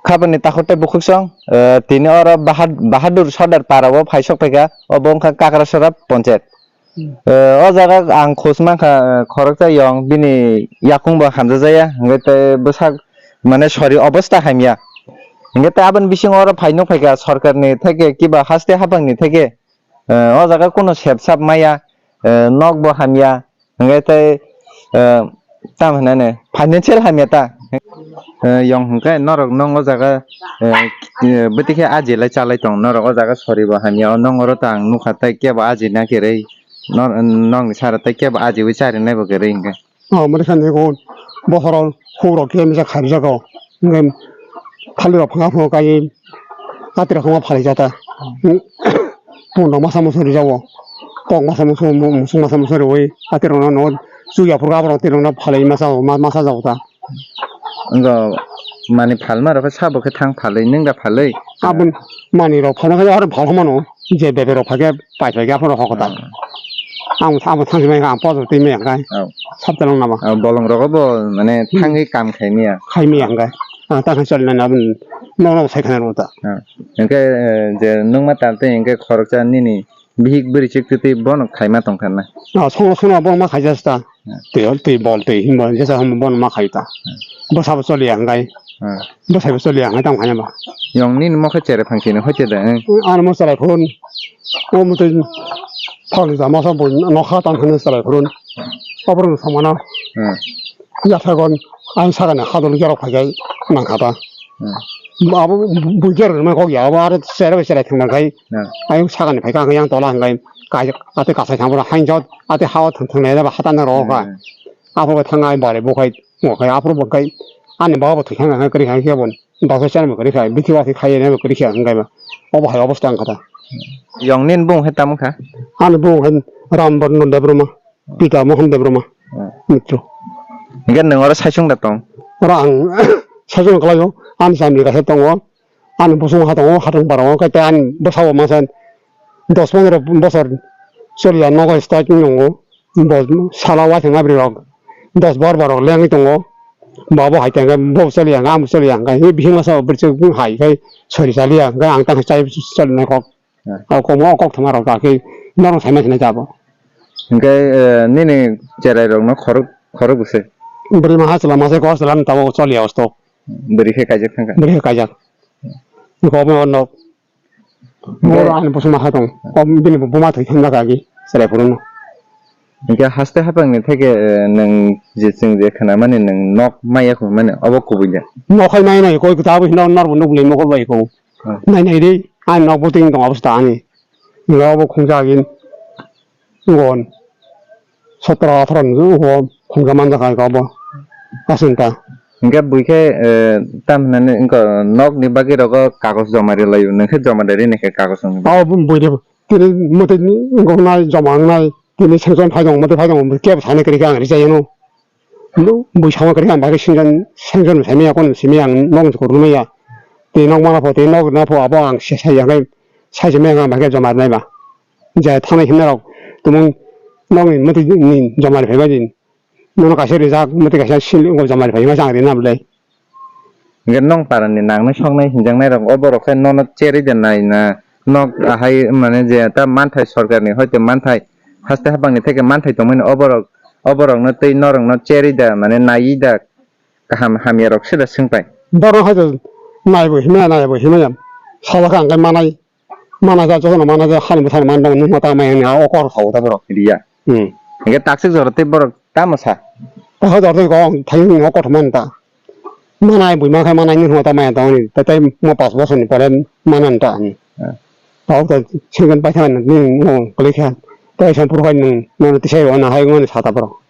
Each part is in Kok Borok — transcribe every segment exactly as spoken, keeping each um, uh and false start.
Khabani takhuk tei bukhuksong, eh, tini oro Bahad-, Bahadur Sordar para o phai sok phaikha, obo wngkha Kakrasora Ponchayat. Hmm. Eh, o jaga ang khus mankha, eh, khoroksa yong bini yakung bo hamjajaya, hwnkhe tei bwsak mane sori obostha hamya. Hwnkhe tei aboni bisingo oro phai nuk phaikha sorkarni theke kiba haste haphangni theke, eh, o jaga kunu sep sap maya, eh, nok bo hamya, hwnkhe tei, eh, tam hinane financial hamya ta. Eh, yong hwnkhe norok nong o jaga, eh, eh, bwtwi khe aji lai cha lai tong norok o jaga sori bo hamya o nong oro ta ang nukha tei kebo aji na kwrwi nor-, nongni sara tei kebo ajiwi charinai bo kwrwi hwnkhe. O mani khan ego bokhorok hurok khe misa kharjak o. Hwnkhe thali rok phanga phungo kaiwi atri rok phanga phalai jata. Pun rok masa musu rijak o. Kok masa musu, musuk masa musu riwi atri rok no chuya phuru aborok atri rok no phalai masa o, ma-, masa jak ta. Wngkha mani phalma rok khe sabo khe thang phalwi, nwng da phalwi? Aboni mani rok phalma khe aro phal mano, je bebe rok phai khe pai phai khe aphano hokota. Hmm. Ang, ang thang simai ang pojo twi maya khe. Oh. Sabta nang nama. Oh, bolong rogo bo mane Hmm. thangwi kam khai maya. Khai maya khe. Ang ta khan choli nani aboni nok nok sai khana rota. Oh. Hwnkhe, eh, je nwng ma tal tei hwnkhe khoroksa nini Bihik bwrwi chik twi twi bono khaima tongkha na. Ah, songno songno bono ma khaijak ta. Hmm. Twi hol, twi bol, twi hinba jesa hum bono ma khai ta. Hmm. Bwsa bo choliya hwnkhe. Hmm. Bwsa bo choliya hwnkhe tamo khaina ba. Yong nini mokhe chere phang sini hoite da, eh? Ano mo chalai phurun. O mutwi phang da mosa bo nokha tang thani chalai phurun. Oborok samano. Hmm. Yathagon ang sakani hadol gerok phaikai nangkha ta. Hmm. Abo buiker rwma kok ya, abo aro chere bai chere thangma khai. Hmm. Ayung sakani phaika ang yang tola hwnkhai kai ate kasai thangma hain jot ate hao thang thang nai ba hata na ro ka. Hmm. Aphuru bai thang ai bare bo khai mo khai aphuru bo khai ani baba bo thang khai kri khai kebon. Dasa chan mo kri khai bithi wasi khai ne mo kri khai hwnkhai ba. Obo hai obostha ang kha ta. Yong nin bung hai tamo kha? Ani bung hai Ram Barno Debbarma. Pita Mohan Debbarma. Hmm. Mitro. Hingke nwng oro saichung da tong? Oro ang saichung khlaio, ani chamni kaisa tongo, ani bosong ha tongo, hatong parao, khe tei ani bwsao masa dos pondro bosor choliya nogo start nungo, bo sala uaisukma bwrwi rok dos bar bar rok lengwi tongo, bo abo hai tongkhe bo choliya, ang bo choliya, hingkhe bihik masa bwrwi hai khe sori chaliya, hingkhe ang tamo chai choli nai kok. Hmm. O kokma o koktwma rok ta khe norok saima sinai ta bo. Hingke, eh, nini cherai rok no khorok, khorok bwsai? Bwrwi maha chwla masa kok chwla ni tabuk choliya osto. Bwrwi khe kaijak thangkha? Bwrwi khe kaijak. Kokma o nok. Hingke boro ani bosong maha tong. Kok bini buma thwi thangna kha agi cherai phuru no. Hingke haste haphang ni theke, eh, nwng je chwng je khna mani nwng nok maya khum mani obo kubui ya? Nok hai maya nai koi kwtal bo hino nor bo nuk le mokol bai ko. Hmm. Nai nai de, ani nok bo ting tong obostha ani. Nga obo khungja agin. Ngon. Sotro atharo ni ugo khungja manja khai obo. Asin ta. Hingke bui khe, eh, tam hinani wngkha nok ni bagwi rogo kagoj joma ri laio, nwng khe joma ri ni khe kagoj wngwi. Abo bui de tini mwtwi ni wngkha nai joma wngnai, tini sanction phai tong mwtwi phai tong kebo sana kwrwi khe ang rijai no. Bui sama kwrwi ang bagwi sengjan, sengjan sai maya, kono simi ang nok jukuru maya. Tei nok mana pho, tei nok na pho, abo ang se sai ya khe, sai se maya ang bagwi joma rwnai ba. Je thangna himna rok, tumung nok ni mwtwi ni joma rwphai ba din. Nono kaisa rijak, mwtwi kaisa sil joma rwphai ma jang rina bwlai. Hingke nong parani nangni soknai hinjaknai rok o borok khe nono cherwi de nai na nok ahai mane je ta manthai sorkarni hoite manthai haste hapangni theke manthai tongmani o borok o borokno tei norokno cherwi da mane naiwi da kaham hamya rok sida swngpai. Borok hai naibo himya naibo himya salo khe ang khe manai. Mana ja jotono mana ja hani bwsano man tong nukma ta mai ani o kor khago ta borok. Riya. Hmm. Hingke taksik jora tei borok tamo sa? Taha jora tei kok thai ni o kothoma ta. Mana bui ma khai mana ni hota mai ta ni ta tei mo pas bosor ni pore mana ta ni. Hmm. Tao ta singkan paisa ni o kali kha. Tai san pur khai ni no ti sai wana hai ngoni sa ta borok.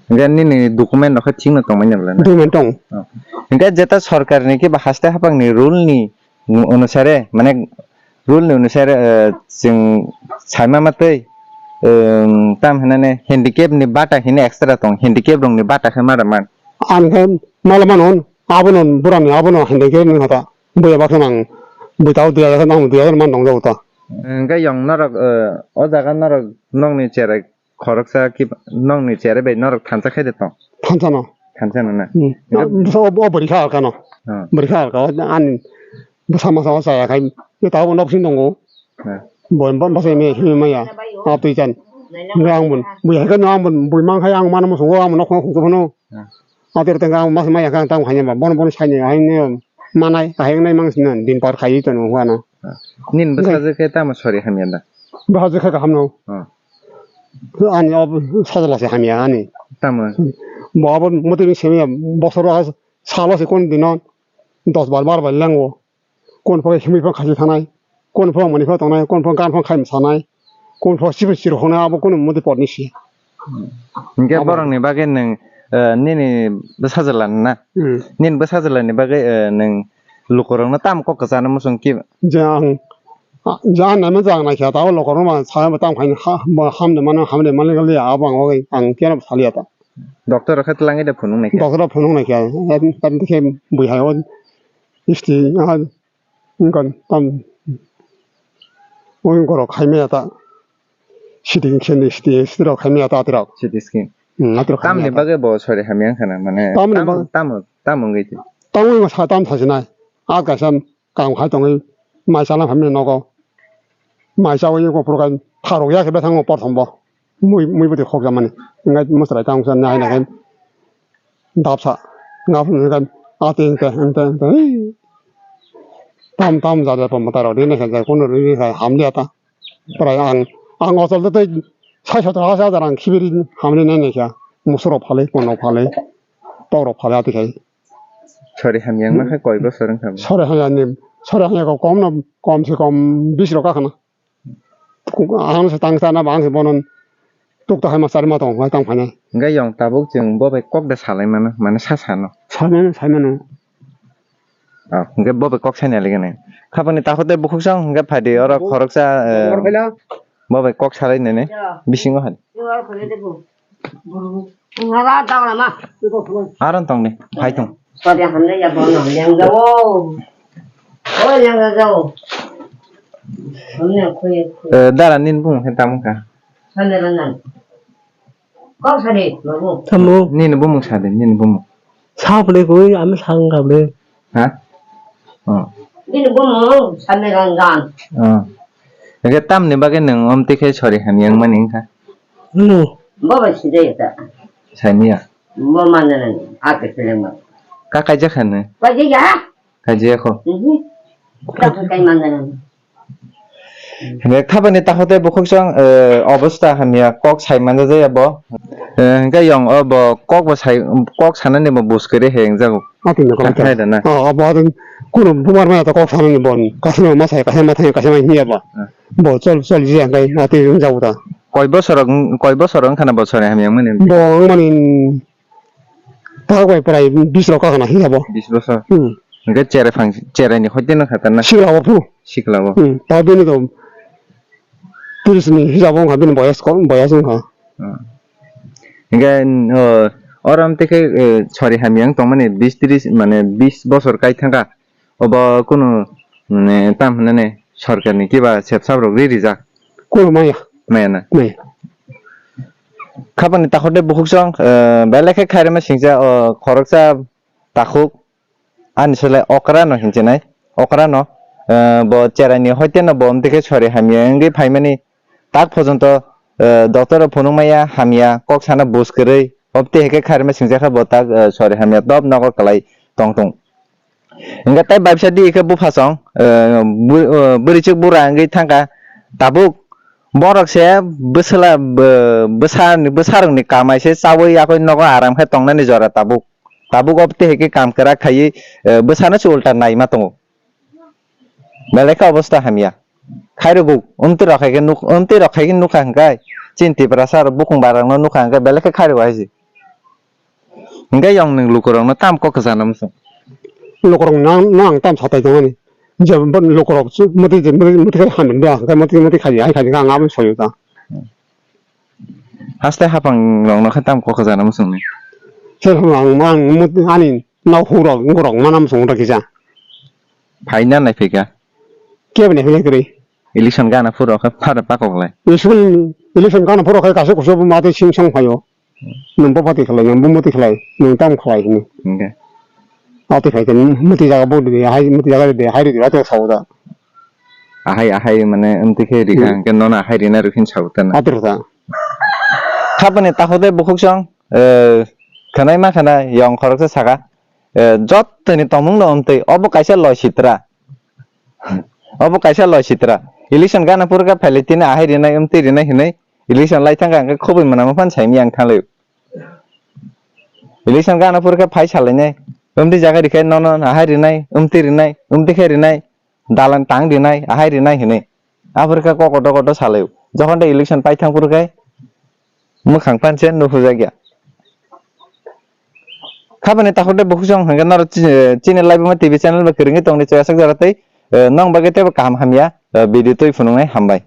Hingke nini document rok khe thik no tong manya bwle na? Document tong. Oh. Hingke jeta sorkar ni kiba haste hapang ni rule ni onusare, mane rule ni onusare, eh, chwng saima matwi, eh, tam hinane handicap ni bata hine extra tong, handicap rok ni bata khe mara man. Ang khe mala mano, abono burani abono handicap ni hota. Buya bakhe nang, bui tao duya khe nang duya khe man tong jago ta. Hingke yong norok, eh, o jaga norok nokni cherai khoroksa ki nokni cherai bai norok thansa khe de tong? Thansa no. Thansa no na? Hmm. Hingke o, o bwrwi kha kano. Hmm. Bwrwi kha alka ani bwsa masa o chaya khai. Tabo nok sing tongo. Hmm. Bo basa me himya. Atwi chan. Nang bun bui hai kha nang bun bui mang khai ang mano musungo ang nok khong khong phano. Hmm. Ater tengka ang mas maya kha tang hanya ba bon bon sai ne hai ne manai hai ne mang sin din par khai to no hwana. Hmm. Nin bwsa je khe tamo sori hamya da. Bwsa je kha kaham no. Hmm. Ani o sajla se hamya ani. Tamo. Bo abo muti ni semya bosoro salo se kon dino dos bar bar bar lengo. Kon pho himui pho khasi thanai. Kon pho mani pho tongnai. Kon pho gan pho khai sanai. Kon pho sibu sir hona abo kono muti por ni si. Hingke abo. Borok ni bagwi nwng, eh, nini bwsajwla na? Hmm. Nini bwsajwla ni bagwi, eh, nwng lukurok no tam kok kwchana muchung ki? Je ang, ah, je ang naima je ang naikha, tabo lukurok no ma sa tam khaini ha, bo hamde mano, hamde mano le abo ang oi, ang keno saliya ta. Doctor rok khe twlangwi de phunuk naikha? Doctor rok phunuk naikha, em, em, khe bui hai o, isti, ah, wngkha tam, oi, borok khaimaya ta. Sitting khe ni sitting, sitting rok khaimaya ta atirok. C T scan. Hmm, atirok khaimaya ta. Tamni bagwi bo sori hamya wngkha na, mane, tamni tam, bag- tam, tam wngwi twi. Tam wngwi sa, tam sasinai. A kaisa kam khai tongwi mai chala phaimani nogo. Mai chawi eko phurukai tharok ya khe bethango porthombo. Mui, mui bwtwi khokjakmani. Wngkhe mwswrai tang wngkha nai nai khe dapsa. Wngkha phunukha ate wngkha wngkha wngkha. Tam tam jat jat pamata rok ri nai khe jai kono ri nai khe hamliya ta. Prai ang, ang ochol tei sai sotro hajar hajar ang khibiri hamri nai nai khe. Musurok phalwi, kono phalwi, tokrok phalwi ati khai. Sori hamya wngma khe koi bosor wngkha bo? Sori hamya ni, sori hamya ko kom no, kom se kom bis rok kakha na. Ang se tang sana ba ang se bonon tuk ta hai ma sari ma tong hai tang phai nai. Hingke yong tabuk chwng bo bai kok da salai mano, mane sa sano. Sai mano, sai mano. Ah, hingke bo bai kok sai nai lagi nai. Khapani takhuk tei bukhuk song hingke phai di oro khoroksa, eh, bo bai kok salai nai nai. Bisingo hai. Aron tong de, phai tong. Sori hamle ya bono, lengjago. O lengjago. Hamle khuye khuye. Eh, dara nin bung he tamung ka. Sori rangan. Kok sori, babu. Tamo. Nin bung sade, nin bung. Sa pule koi, ami sang ka pule. Ha? Oh. Bini bumung Samiranjan. Oh. Hingke tamni bagwi nwng omtwi khe sori hamya wngmani wngkha? Hmm. Bo bai sijai ta. Saimanya. Bo mananani, ake selengma. Ka kaijak kha nw? Kaijak ya? Kaijak kho. Mhm. Ka kai mananani. Hingke khabani takhuk tei bukhuk song, eh, obosta hamya kok sai manja jaya bo. Eh, hingke yong o bo kok bo sai, kok sanani bo bus kwrwi hai wngjago. Atwino kok. Hai da na. Oh, abo atwino kuno bumar maya to kok sanani bo. Kasima ma sai, kasima thai, kasima hiya ba. Ah. Bo chol, chol ji hingke atwi wngjago ta. Koi bosor, koi bosor wngkha na bosor hamya wngmani? Bo wngmani tak bai prai bis rok kakana hiya bo. Bis bosor. Hmm. Hingke cherai phang, cherai ni hoite no khatar na. Sikla bo phu. Sikla bo. Hmm. Ta bini to tris ni hisab wngkha bini boyas ko, boyas wngkha. Hmm. Hingke, oh, oro amtwi khe, eh, sori hamya wng tongmani bis tris, mane bis bosor kai thangkha. Obo kunu, mane, tam hinani sorkarni kiba sepsap rok ri rijak. Kunu maya. Maya na. Maya. Khapani takhuk tei bukhuk song, eh, belai khe khairima singcha, oh, khoroksa takhuk ani sole okra no hinchinai. Okra no, eh, bo cherai ni hoite no bo amtwi khe sori hamya wngwi phaimani tak phojonto, eh, doctor rok phunuk maya hamya kok sana bus kwrwi. Obtwi hai khe khairima singcha khe bo tak, eh, sori hamya top nogo kwlai tong tung. Hingke tei baipsa di khe buphasong, eh, bu-, eh, bwrwichwk bura wngwi thangkha. Tabuk borok se bwsala, bw-, bwsa, bwsarokni kamai se chaui yakui nogo aram khe tongnani jora tabuk. Tabuk obtwi hai khe kam kwrak khaiwi, eh, bwsano se ulta naima tongo. Belai khe obosta hamya. Khairogwi, omtwi rok hai khe nuk-, omtwi rok hai khe nukha hwnkhe, chini Tiprasa rok bukung barang no nukha hwnkhe, belai khe khairogwi hai se. Hwnkhe yong nwng lukurokno tam kok kwchana muchung? Lukurok no ang, no ang tam satai tongmani. Je bo lukurok chu mwtwi, mwtwi, mwtwi khe hamya hwnkhe, mwtwi, mwtwi khaidi, hai khaidi khe ang aboni soyo ta. Haste hapang rokno khe tam kok kwchana muchung ni? Se ang, ang mwtwi ani nok hukrok, wngkorok mana muchung ta kisa. Phaina naiphika. Kebo naiphika kwrwi. Election gana phuru khe phara pakoklai. Election, election gana phuru khe kaisa kusu bo matwi sing song phaio. Nwng bo pati khlai, nwng bo muti khlai, nwng tamo khlai hwnwi. Hwnkhe. Ati khai tani muti jaga bo de hai muti jaga de hai de ati sao da. Ahai ahai mane amtwi khe rikha Hmm. Hwnkhe nono ahai rina rukhin sao tana. Ati rota. Khabani takhuk de bukhuk song, eh, khwnai ma khwna yong khoroksa saka, eh, jottoni tongmung no amtwi obo kaisa loi sitra. Obo kaisa loi sitra. Election gana purkha phailai tini ahai rinai, amtwi rinai hinui. Election lai thangkha hwnkhe khoboi mwnama phan saimya ang thanglai. Election gana purkha phai salainai. Amtwi jaga rikhai nono ahai rinai, amtwi rinai, amtwi khe rinai. Dalan tang rinai, ahai rinai hinui. Aphurkha kok koto koto salai. Jokhon de election pai thang purkhai. Mwkhang panse nuhujak ya. Khabani takhuk de bukhuk song hwnkhe norok chini, chini Laibuma T V channel bai kwrwngwi tongdi chwrasak jora tei, eh, nong bagwi teibo kaham hamya, eh, video twi phunuknai hambai.